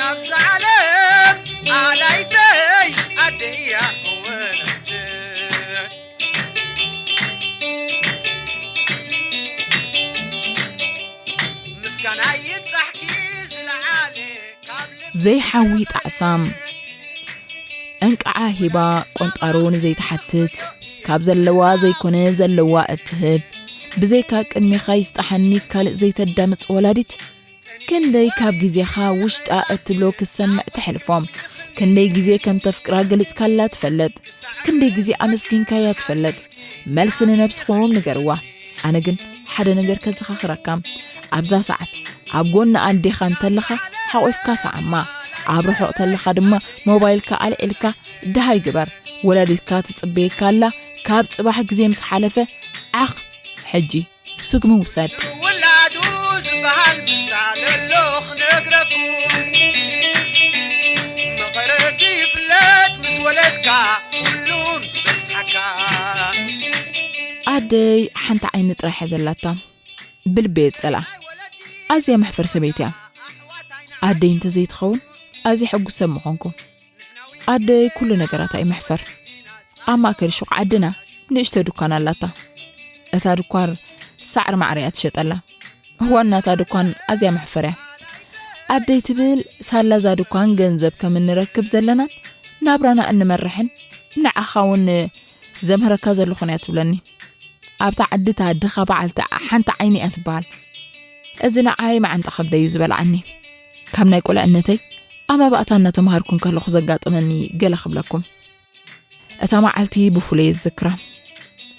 ኣብዛ ዓለም ኣላይተይ ኣደያ ወለደ። ምስጋና ይብጻሕኪ ዝለዓለ ካብ ልብ ዘይሓዊ ጣዕሳም። እንቃዓ ሂባ ቆንጣሮ ንዘይትሓትት፣ ካብ ዘለዋ ዘይኮነ ዘለዋ እትህብ፣ ብዘይካ ቅድሜኻ ይስጣሓኒ ካልእ ዘይተዳምጽ ወላዲት፣ ክንደይ ካብ ግዜኻ ውሽጣ እትብሎ ክትሰምዕ ተሕልፎም። ክንደይ ግዜ ከም ተፍቅራ ገሊጽካላ ትፈልጥ። ክንደይ ግዜ ኣመስጊንካያ ትፈልጥ። መልሲ ንነብስኹም ንገርዋ። ኣነ ግን ሓደ ነገር ከዘኻኽረካ። ኣብዛ ሰዓት ኣብ ጎኒ ኣዴኻ እንተለኻ ሓቑፍካ ሰዓማ። ኣብ ርሑቕ ተለኻ ድማ ሞባይልካ ኣልዒልካ ደሃይ ግበር። ወላዲትካ ትጽበየካ ኣላ። ካብ ጽባሕ ግዜ ምስ ሓለፈ ዓኽ ሕጂ። ስጉሚ ውሰድ። ውላዱ ዝበሃል ምሳሌ ኣሎ ክነግረኩም። መቐረቱ ይፍለጥ ምስ ወለድካ ኩሉ ምስ በጽሓካ። ኣደይ ሓንቲ ዓይኒ ጥራሕ እያ ዘላታ። ብልቢ እየ ዝጸልኣ። ኣዝያ መሕፈር ሰበይቲ እያ። ኣደይ እንተዘይትኸውን ኣዝየ ሕጉስ ሰብ ምኾንኩ። ኣደይ ኩሉ ነገራታ እዩ መሕፈር። ኣብ ማእከል ሹቕ ዓድና ንእሽቶ ድኳን ኣላታ። እታ ድኳን ሳዕሪ ማዕረ እያ ትሸጠላ። ዋና እታ ድኳን ኣዝያ መሕፈር እያ። ኣደይ ትብል ሳላ እዛ ድኳን ገንዘብ ከም እንረክብ ዘለናን ናብራና እንመርሕን ንዓኻ እውን ዘምህረካ ዘለኹን እያ ትብለኒ። ኣብታ ዓዲ እታ ድኻ በዓልቲ ሓንቲ ዓይኒ እያ ትበሃል። እዚ ንዓይ መዓንጣ ከብደይ እዩ ዝበልዓኒ። ካብ ናይ ቁልዕነተይ ኣመባእታ እናተምሃርኩ እንከለኹ ዘጋጠመኒ ገለ ክብለኩም። እታ መዓልቲ ብፍሉይ እየ ዝዝክራ።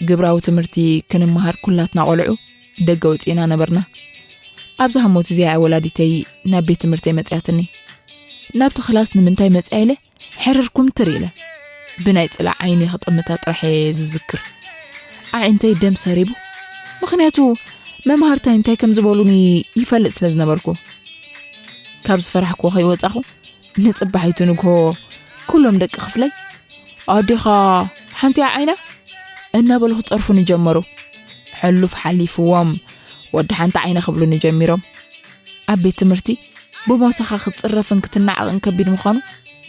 ግብራዊ ትምህርቲ ክንመሃር ኩላትና ቆልዑ ደገ ወጺእና ነበርና። ኣብዛ ህሞት እዚኣ እያ ወላዲተይ ናብ ቤት ትምህርተይ መጺኣትኒ። ናብቲ ክላስ ንምንታይ መጺኣ ኢለ ሕርር ኩምትር ኢለ ብናይ ጽላእ ዓይኒ ክጥምታ ጥራሕ እየ ዝዝክር። ኣዒንተይ ደም ሰሪቡ። ምኽንያቱ መምሃርታይ እንታይ ከም ዝበሉኒ ይፈልጥ ስለ ዝነበርኩ። ካብ ዝፈራሕክዎ ከይወጻኹ ንጽባሒቱ ንግሆ ኩሎም ደቂ ክፍለይ ኣዴኻ ሓንቲ እያ ዓይና እናበሉ ክጸርፉኒ ጀመሩ። ሕሉፍ ሓሊፍዎም ወዲ ሓንቲ ዓይነ ክብሉኒ ጀሚሮም። ኣብ ቤት ትምህርቲ ብሞሳኻ ክትጽረፍን ክትነዓቕን ከቢድ ምዃኑ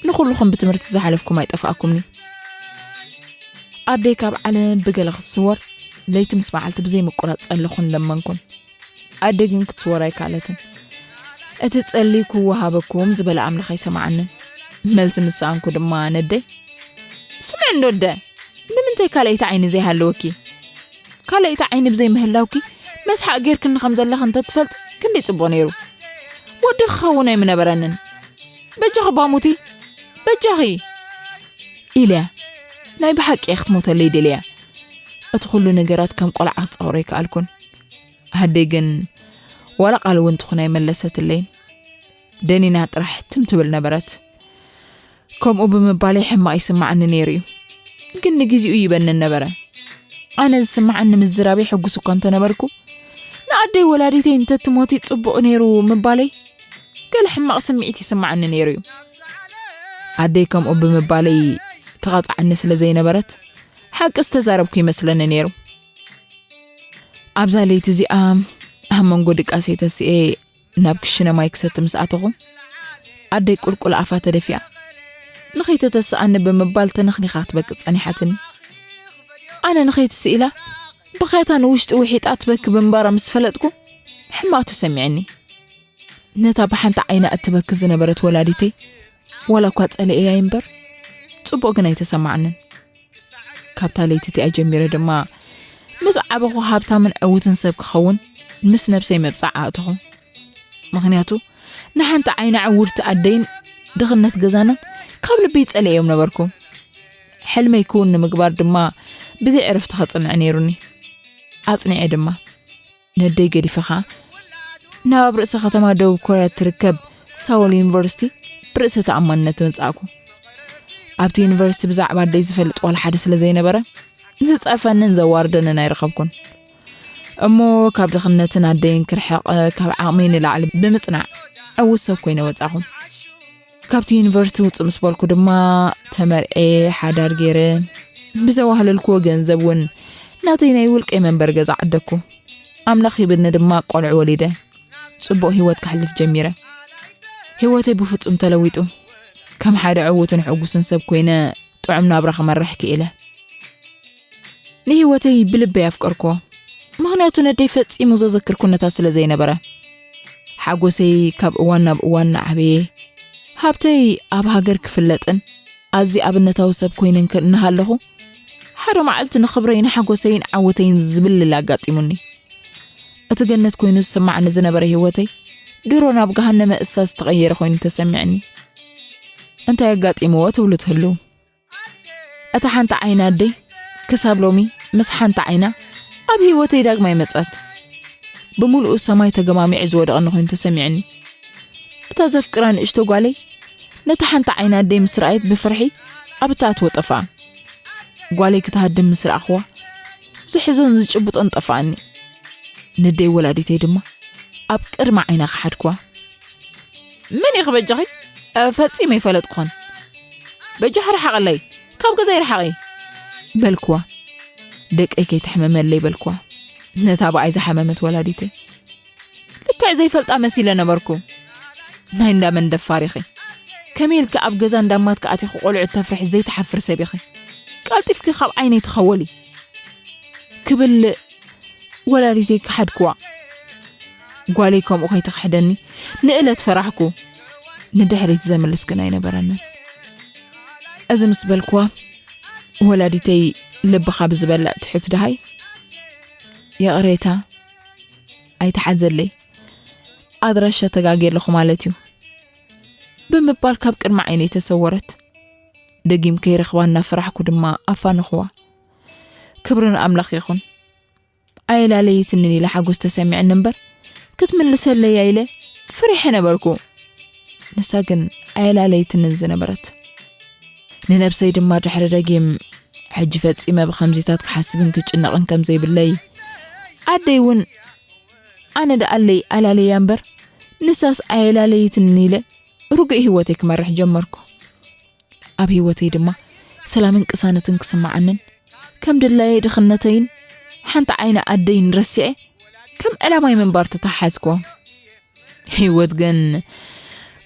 ንኹልኹም ብትምህርቲ ዝሓለፍኩም ኣይጠፍኣኩምኒ። ኣደይ ካብ ዓለም ብገለ ክትስወር ለይቲ ምስ መዓልቲ ብዘይ ምቁራጽ ጸለኹን ለመንኩን። ኣደይ ግን ክትስወር ኣይከኣለትን። እቲ ጸሊ ክወሃበኩም ዝበለ ኣምላኽ ኣይሰምዓንን። መልሲ ምስ ሰኣንኩ ድማ ነደይ፣ ስምዒ እንዶ ኣደ፣ ንምንታይ ካልኣይቲ ዓይኒ ዘይሃለወኪ? ካልኣይቲ ዓይኒ ብዘይ ምህላውኪ መስሓቕ ጌርክኒ ከም ዘለኺ እንተትፈልጥ ክንደይ ጽቡቕ ነይሩ። ወዲ ክኸውን ኣይምነበረንን። በጃኺ እባ ሙቲ፣ በጃኺ ኢለያ። ናይ ብሓቂ እያ ክትሞተለይ ደልያ። እቲ ኩሉ ነገራት ከም ቆልዓ ክጻወሮ ኣይከኣልኩን። ኣደይ ግን ዋላ ቃል እውን ትኹን ኣይመለሰትለይን። ደኒና ጥራሕ ትም ትብል ነበረት። ከምኡ ብምባለይ ሕማቕ ይስምዓኒ ነይሩ እዩ። ግን ንግዜኡ ይበንን ነበረ። ኣነ ዝስምዓኒ ምዝራበይ ሕጉስ እኳ እንተነበርኩ፣ ንኣደይ ወላዲተይ እንተትሞቲ ጽቡቕ ነይሩ ምባለይ ገለ ሕማቕ ስምዒት ይስምዓኒ ነይሩ እዩ። ኣደይ ከምኡ ብምባለይ ትቐጽዓኒ ስለ ዘይነበረት፣ ሓቂ ዝተዛረብኩ ይመስለኒ ነይሩ። ኣብዛ ለይቲ እዚኣ ኣብ መንጎ ድቃሰይ ተሲኤ ናብ ክሽነ ማይ ክሰቲ ምስ ኣተኹ፣ ኣደይ ቁልቁል ኣፋ ተደፊኣ፣ "ንኸይተተስኣኒ" ብምባል ተነኽኒኻ ክትበኪ ጸኒሓትኒ። ኣነ ንኸይትስእ ኢላ ብኽያታ ንውሽጢ ውሒጣ ትበኪ ብምንባራ ምስ ፈለጥኩ፣ ሕማቕ ተሰሚዕኒ። ነታ ብሓንቲ ዓይና እትበኪ ዝነበረት ወላዲተይ፣ ዋላ እኳ ጸሊኤያ እምበር፣ ጽቡቕ ግን ኣይተሰማዓንን። ካብታ ለይቲ እቲኣ ጀሚረ ድማ፣ ምስ ዓበኹ ሃብታምን ዕዉትን ሰብ ክኸውን ምስ ነብሰይ መብጻዕ ኣእተኹ። ምኽንያቱ፣ ንሓንቲ ዓይና ዕውርቲ ኣደይን ድኽነት ገዛናን ካብ ልበይ ጸሊኤዮም ነበርኩ። ሕልመይ ክውን ንምግባር ድማ ብዘይ ዕረፍቲ ከጽንዕ ነይሩኒ። ኣጽኒዐ ድማ። ነደይ ገዲፈ ኸኣ ናብ ኣብ ርእሰ ከተማ ደቡብ ኮርያ እትርከብ ሰወል ዩኒቨርሲቲ ብርእሰ ተኣማንነት መጻእኩ። ኣብቲ ዩኒቨርሲቲ ብዛዕባ ኣደይ ዝፈልጥ ዋላ ሓደ ስለ ዘይነበረ፣ ዝጸርፈንን ዘዋርደንን ኣይረኸብኩን። እሞ ካብ ድኽነትን ኣደይን ክርሕቕ ካብ ዓቕመይ ንላዕሊ ብምጽናዕ ዕዉት ሰብ ኮይነ ወጻኹ። ካብቲ ዩኒቨርሲቲ ውጽእ ምስ በልኩ ድማ ተመርዔ፣ ሓዳር ገይረ፣ ብዘዋህለልክዎ ገንዘብ እውን ናተይ ናይ ውልቀይ መንበሪ ገዛ ዓደግኩ። ኣምላኽ ሂብኒ ድማ ቆልዑ ወሊደ፣ ጽቡቕ ህይወት ከሕልፍ ጀሚረ። ህይወተይ ብፍጹም ተለዊጡ። ከም ሓደ ዕዉትን ሕጉስን ሰብ ኮይነ ጥዑም ናብራ ክመርሕ ክኢለ። ንህይወተይ ብልበይ ኣፍቀርክዎ። ምኽንያቱ ነደይ ፈጺሙ ዘዘክር ኩነታት ስለ ዘይነበረ። ሓጎሰይ ካብ እዋን ናብ እዋን እናዓበየ፣ ሃብተይ ኣብ ሃገር ክፍለጥን ኣዝየ ኣብነታዊ ሰብ ኮይነ እንክ-፣ እናሃለኹ፣ ሓደ መዓልቲ ንኽብረይን ሓጎሰይን ዓወተይን ዝብልል ኣጋጢሙኒ። እቲ ገነት ኮይኑ ዝስማዓኒ ዝነበረ ህይወተይ፣ ድሮ ናብ ገሃነመ እሳት ዝተቐየረ ኮይኑ ተሰሚዕኒ። እንታይ ኣጋጢምዎ ትብሉ ትህልዉ? እታ ሓንቲ ዓይና ኣደይ፣ ክሳብ ሎሚ ምስ ሓንቲ ዓይና ኣብ ህይወተይ ዳግማ ይመጸት። ብምሉኡ ሰማይ ተገማሚዑ ዝወደቐኒ ኮይኑ ተሰሚዕኒ። እታ ዘፍቅራ ንእሽቶ ጓለይ፣ ነታ ሓንቲ ዓይና ኣደይ ምስ ረኣየት ብፍርሒ ኣብ እትኣትዎ ጠፍኣ። ጓለይ ክትሃድም ምስ ረኣኽዋ፣ ዝሕዞን ዝጭብጦን ጠፍኣኒ። ንደይ ወላዲተይ ድማ ኣብ ቅድሚ ዓይና ክሓድክዋ። "መን ኢኺ በጃኺ? እ፣ ፈጺመ ኣይፈለጥኩኽን። በጃኺ ርሓቐለይ፣ ካብ ገዛይ ርሓቒ!" በልክዋ። "ደቀይ ከይትሕመመለይ!" በልክዋ። ነታ ብኣይ ዝሓመመት ወላዲተይ። ልክዕ ዘይፈልጣ መሲለ ነበርኩ። ናይ እንዳመን ደፋር ኢኺ። ከመይ ኢልኪ ኣብ ገዛ እንዳማትኪ ኣቲኺ ቆልዑት ተፍርሒ ዘይትሓፍሪ ሰብ ኢኺ። ቀልጢፍኪ ካብ ዓይነይ ተኸወሊ። ክብል ወላዲተይ ክሓድክዋ። ጓለይ ከምኡ ከይትኽሕደኒ ንእለት ፈራሕኩ። ንድሕሪት ዘምልስ ግን ኣይነበረንን። እዚ ምስ በልክዋ፣ ወላዲተይ ልብኻ ብዝበልዕ ትሑት ደሃይ፣ "ይቕሬታ፣ ኣይትሓዘለይ፣ ኣድራሻ ተጋግየ ኣለኹ ማለት እዩ" ብምባል ካብ ቅድሚ ዓይነይ ተሰወረት። ደጊም ከይረኽባ እናፈራሕኩ ድማ ኣፋነኽዋ። ክብሪ ንኣምላኽ ይኹን። ኣየላለይትንን ኢለ ሓጎስ ተሰሚዕኒ እምበር፣ ክትምልሰለይ ኢለ ፈሪሐ ነበርኩ። ንሳ ግን ኣየላለይትንን ዝነበረት። ንነብሰይ ድማ ድሕሪ ደጊም ሕጂ ፈጺመ ብኸምዚታት ክሓስብን ክጭነቕን ከም ዘይብለይ፣ ኣደይ እውን ኣነ ደኣለይ ኣላለያ እምበር፣ ንሳስ ኣየላለይትንን ኢለ ርጉእ ህይወተይ ክመርሕ ጀመርኩ። ኣብ ህይወተይ ድማ ሰላምን ቅሳነትን ክስምዓንን፣ ከም ድላየይ ድኽነተይን ሓንቲ ዓይኒ ኣደይን ረሲዐ፣ ከም ዕላማይ ምንባር ተተሓሓዝክዎ። ህይወት ግን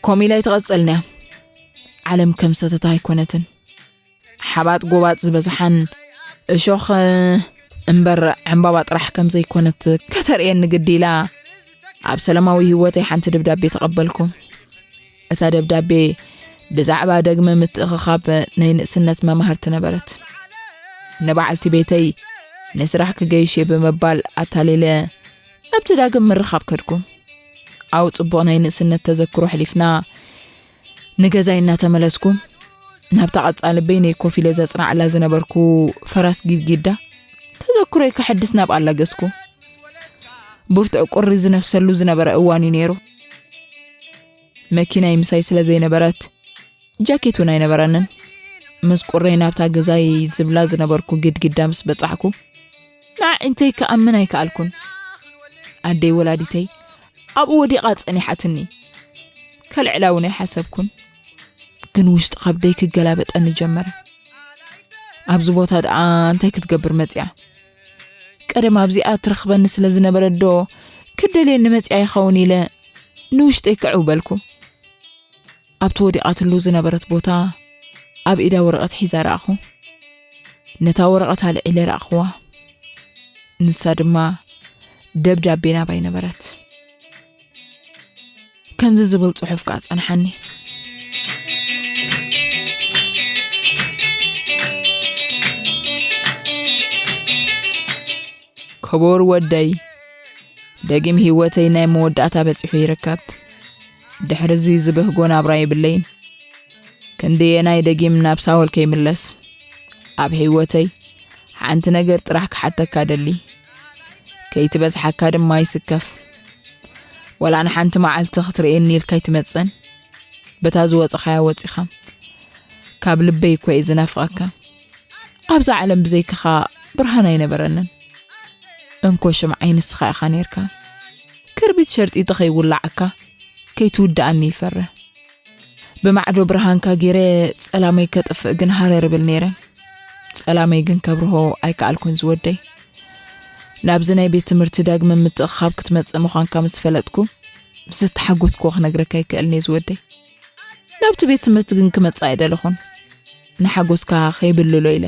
ከምኡ ኢላ ኣይትቐጽልን እያ። ዓለም ከም ሰተታ ኣይኮነትን። ሓባጥ ጎባጥ ዝበዝሓን እሾኽ እምበር ዕምባባ ጥራሕ ከም ዘይኮነት ከተርእየኒ ግዲ ኢላ፣ ኣብ ሰላማዊ ህይወተይ ሓንቲ ደብዳቤ ተቐበልኩ። እታ ደብዳቤ ብዛዕባ ደግመ ምትእኽኻብ ናይ ንእስነት መማህርቲ ነበረት። ንበዓልቲ ቤተይ ንስራሕ ክገይሽ እየ ብምባል ኣታሊለ ናብቲ ዳግም ምርኻብ ከድኩ። ኣብ ጽቡቕ ናይ ንእስነት ተዘክሮ ኣሕሊፍና ንገዛይ እናተመለስኩ፣ ናብታ ቀጻሊ በይነይ ኮፍ ኢለ ዘጽናዕላ ዝነበርኩ ፈራስ ጊድጊዳ ተዘክሮይ ከሐድስ ናብ ኣላገስኩ። ብርቱዕ ቁሪ ዝነፍሰሉ ዝነበረ እዋን እዩ ነይሩ። መኪናይ ምሳይ ስለ ዘይነበረት፣ ጃኬት እውን ኣይነበረንን። ምስ ቁረይ ናብታ ገዛይ ዝብላ ዝነበርኩ ግድግዳ ምስ በጻሕኩ፣ ንኣዒንተይ ክኣምን ኣይከኣልኩን። ኣደይ ወላዲተይ ኣብኡ ወዲቓ ጸኒሓትኒ። ከልዕላ እውን ኣይሓሰብኩን። ግን ውሽጢ ከብደይ ክገላበጠኒ ጀመረ። ኣብዚ ቦታ ደኣ እንታይ ክትገብር መጺኣ? ቀደም ኣብዚኣ ትረኽበኒ ስለ ዝነበረት ዶ ክደልየኒ መጺኣ ይኸውን ኢለ ንውሽጠይ ክዕው በልኩ። ኣብቲ ወዲቓትሉ ዝነበረት ቦታ ኣብ ኢዳ ወረቐት ሒዛ ረኣኹ። ነታ ወረቐት ኣልዒለ ረኣኽዋ። ንሳ ድማ ደብዳቤ ናባይ ነበረት። ከምዚ ዝብል ጽሑፍ ከኣ ጸንሓኒ። ክቡር ወደይ፣ ደጊም ህይወተይ ናይ መወዳእታ በጺሑ ይርከብ። ድሕሪ እዚ ዝብህጎ ናብራ የብለይን። ክንደየናይ ደጊም ናብ ሳወል ከይምለስ። ኣብ ህይወተይ ሓንቲ ነገር ጥራሕ ክሓተካ ደሊ። ከይትበዝሓካ ድማ ይስከፍ። ወላ ንሓንቲ መዓልቲ ክትርእየኒ ኢልካ ኣይትመጽእን። በታ ዝወጽኻያ ወጺኻ። ካብ ልበይ እኮ እየ ዝናፍቐካ። ኣብዛ ዓለም ብዘይካኻ ብርሃን ኣይነበረንን። እንኮ ሽምዓይ ንስኻ ኢኻ ነይርካ። ክርቢት ሸርጢ ተኸይውላዓካ ከይትውድኣኒ ይፈርህ። ብማዕዶ ብርሃንካ ገይረ ጸላመይ ከጥፍእ ግን ሃረር እብል ነይረ። ጸላመይ ግን ከብርሆ ኣይከኣልኩን ዝወደይ። ናብዚ ናይ ቤት ትምህርቲ ዳግመ ምትእኽኻብ ክትመጽእ ምዃንካ ምስ ፈለጥኩ፣ ዝተሓጎስክዎ ክነግረካ ኣይክእልን እየ ዝወደይ። ናብቲ ቤት ትምህርቲ ግን ክመጽእ ኣይደለኹን። ንሓጎስካ ከይብልሎ ኢለ።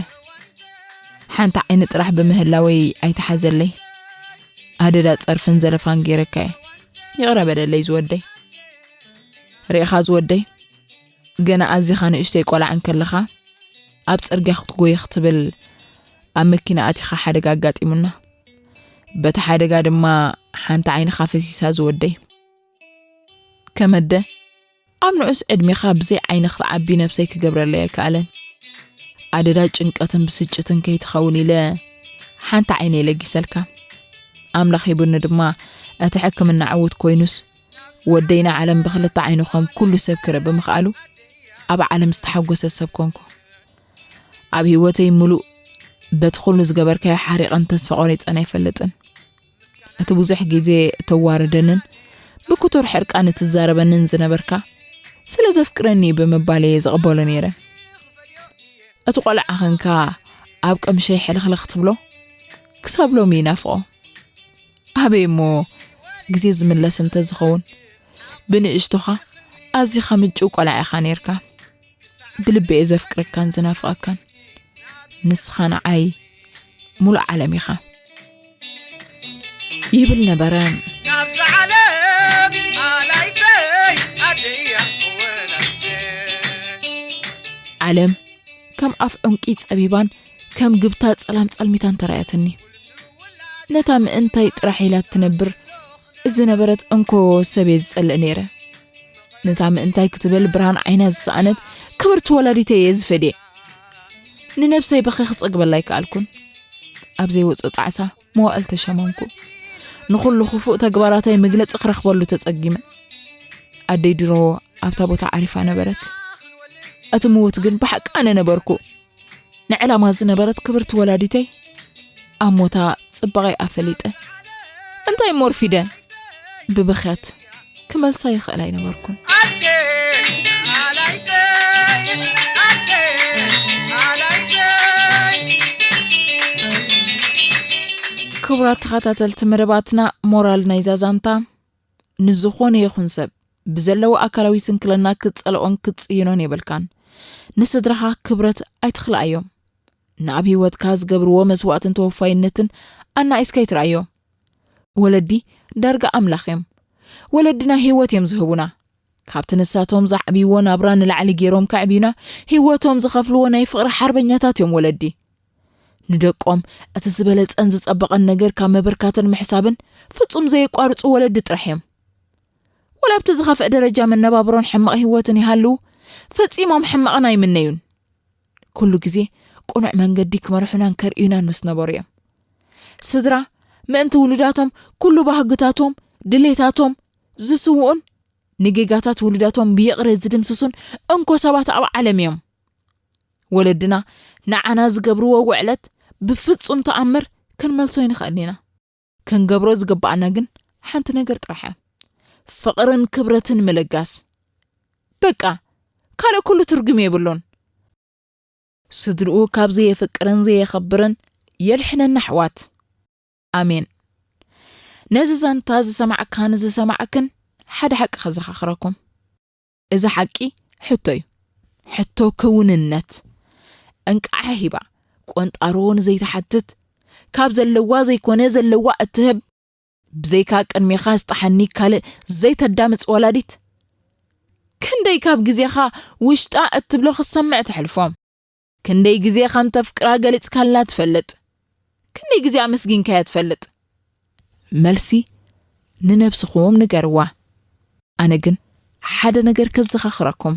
ሓንቲ ዓይኒ ጥራሕ ብምህላወይ ኣይተሓዘለይ። ኣደዳ ጸርፍን ዘለፋን ገይረካ እየ። ይቕረ በለለይ ዝወደይ። ርኢኻ ዝወደይ፣ ገና ኣዚኻ ንእሽተይ ቆልዓ እንከለኻ፣ ኣብ ጽርግያ ክትጎይ ክትብል ኣብ መኪና ኣቲኻ ሓደጋ ኣጋጢሙና። በቲ ሓደጋ ድማ ሓንቲ ዓይንኻ ፈሲሳ ዝወደይ። ከመደ ኣብ ንዑስ ዕድሜኻ ብዘይ ዓይኒ ክትዓቢ ነብሰይ ክገብረለይ ኣይከኣለን። ኣደዳ ጭንቀትን ብስጭትን ከይትኸውን ኢለ ሓንቲ ዓይነይ ለጊሰልካ። ኣምላኽ ሂቡኒ ድማ እቲ ሕክምና ዕዉት ኮይኑስ ወደይና ዓለም ብኽልተ ዓይኑ ከም ኩሉ ሰብ ክርኢ ብምኽኣሉ ኣብ ዓለም ዝተሓጎሰ ሰብ ኮንኩ። ኣብ ህይወተይ ምሉእ በቲ ኩሉ ዝገበርካዮ ሓሪቐን ተስፋ ቆሪጸን ኣይፈልጥን። እቲ ብዙሕ ግዜ እተዋርደንን ብክቱር ሕርቃን እትዛረበንን ዝነበርካ ስለ ዘፍቅረኒ እዩ ብምባል እየ ዝቕበሎ ነይረ። እቲ ቆልዓ ኸንካ ኣብ ቀምሸይ ሕልኽልኽ ትብሎ ክሳብ ሎሚ ይናፍቖ። ኣበይ እሞ ግዜ ዝምለስ እንተ ዝኸውን ብንእሽቶኻ ኣዚኻ ምጭው ቆልዓ ኢኻ ነይርካ። ብልቢ እየ ዘፍቅረካን ዝናፍቐካን። ንስኻ ንዓይ ሙሉእ ዓለም ኢኻ። ይብል ነበረ። ካብዛ ዓለም ኣላይተይ ኣደያ ወላይተይ። ዓለም ከም ኣፍ ዑንቂ ጸቢባን ከም ግብታ ጸላም ጸልሚታን ተራእያትኒ። ነታ ምእንታይ ጥራሕ ኢላ እትነብር ዝነበረት እንኮ ሰብ እየ ዝጸልእ ነይረ። ነታ ምእንታይ ክትብል ብርሃን ዓይና ዝሰኣነት ክብርቲ ወላዲተይ እየ ዝፈድየ። ንነብሰይ ብኸ ክጸግበላ ኣይከኣልኩን። ኣብ ዘይወጾ ጣዕሳ መዋእል ተሸመምኩ። ንኹሉ ክፉእ ተግባራተይ መግለጺ ክረኽበሉ ተጸጊመ። ኣደይ ድሮ ኣብታ ቦታ ዓሪፋ ነበረት። እቲ ምዉት ግን ብሓቂ ኣነ ነበርኩ። ንዕላማ ዝነበረት ክብርቲ ወላዲተይ ኣብ ሞታ ጽባቐይ ኣፈሊጠ። እንታይ እሞ ኣርፊደ? ብብኽያት ክመልሳ ይኽእል ኣይነበርኩን። ኣደይ ኣላይተይ፣ ኣደይ ኣላይተይ። ክቡራት ተኸታተልቲ መደባትና፣ ሞራል ናይዛ ዛንታ ንዝኾነ ይኹን ሰብ ብዘለዎ ኣካላዊ ስንክልና ክትጸልኦን ክትጽይኖን የብልካን። ንስድራኻ ክብረት ኣይትኽልኣዮም። ንኣብ ህይወትካ ዝገብርዎ መስዋእትን ተወፋይነትን ኣናኢስካ ኣይትርኣዮ። ወለዲ ዳርጋ ኣምላኽ እዮም። ወለድና ህይወት እዮም ዝህቡና። ካብቲ ንሳቶም ዘዕብይዎ ናብራ ንላዕሊ ገይሮም ከዕብዩና፣ ህይወቶም ዝኸፍልዎ ናይ ፍቕሪ ሓርበኛታት እዮም ወለዲ። ንደቆም እቲ ዝበለጸን ዝጸበቐን ነገር ካብ ምብርካትን ምሕሳብን ፍጹም ዘየቋርጹ ወለዲ ጥራሕ እዮም። ወላ ኣብቲ ዝኸፍአ ደረጃ መነባብሮን ሕማቕ ህይወትን ይሃልዉ፣ ፈጺሞም ሕማቕን ኣይምነዩን። ኩሉ ግዜ ቅኑዕ መንገዲ ክመርሑናን ከርእዩናን ምስ ነበሩ እዮም። ስድራ ምእንቲ ውሉዳቶም ኩሉ ባህግታቶም፣ ድሌታቶም ዝስውኡን ንጌጋታት ውሉዳቶም ብይቕረ ዝድምስሱን እንኮ ሰባት ኣብ ዓለም እዮም። ወለድና ንዓና ዝገብርዎ ውዕለት ብፍጹም ተኣምር ክንመልሶ ኣይንኽእልን ኢና። ክንገብሮ ዝግብኣና ግን ሓንቲ ነገር ጥራሕ እያ። ፍቕርን ክብረትን ምልጋስ። በቃ፣ ካልእ ኩሉ ትርጉም የብሉን። ስድርኡ ካብ ዘየፍቅርን ዘየኸብርን የድሕነና ኣሕዋት። ኣሜን። ነዚ ዛንታ ዝሰማዕካን ዝሰማዕክን ሓደ ሓቂ ከዘኻኽረኩም። እዚ ሓቂ ሕቶ እዩ። ሕቶ ክውንነት። እንቃዓ ሂባ፣ ቆንጣሮ ንዘይትሓትት፣ ካብ ዘለዋ ዘይኮነ ዘለዋ እትህብ፣ ብዘይካ ቅድሜኻ ዝጠሓኒ ካልእ ዘይተዳምጽ ወላዲት። ክንደይ ካብ ግዜኻ ውሽጣ እትብሎ ክትሰምዕ ተሕልፎ። ክንደይ ግዜ ከም ተፍቅራ ገሊጽካላ ትፈልጥ። ክንደይ ግዜ ኣመስጊንካያ ትፈልጥ። መልሲ ንነብስኹም ንገርዋ። ኣነ ግን ሓደ ነገር ከዘኻኽረኩም።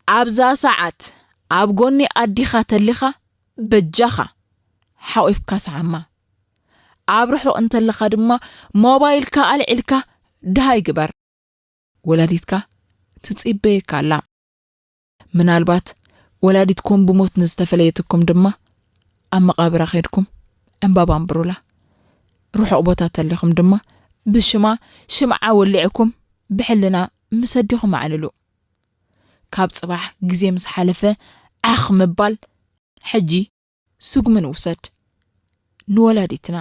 ኣብዛ ሰዓት ኣብ ጎኒ ኣዲኻ ተሊኻ በጃኻ ሓቑፍካ ሰዓማ። ኣብ ርሑቕ እንተለኻ ድማ ሞባይልካ ኣልዒልካ ደሃይ ግበር። ወላዲትካ ትጽበየካ ኣላ። ምናልባት ወላዲትኩም ብሞት ንዝተፈለየትኩም ድማ ኣብ መቓብራ ከይድኩም ዕምባባ ኣንብሩላ። ርሑቕ ቦታ ተሊኹም ድማ ብሽማ ሽምዓ ወሊዕኩም ብሕልና ምስ ኣዴኹም ኣዕልሉ። ካብ ጽባሕ ግዜ ምስ ሓለፈ ዓኽ ምባል ሕጂ ስጉሚ ንውሰድ። ንወላዲትና።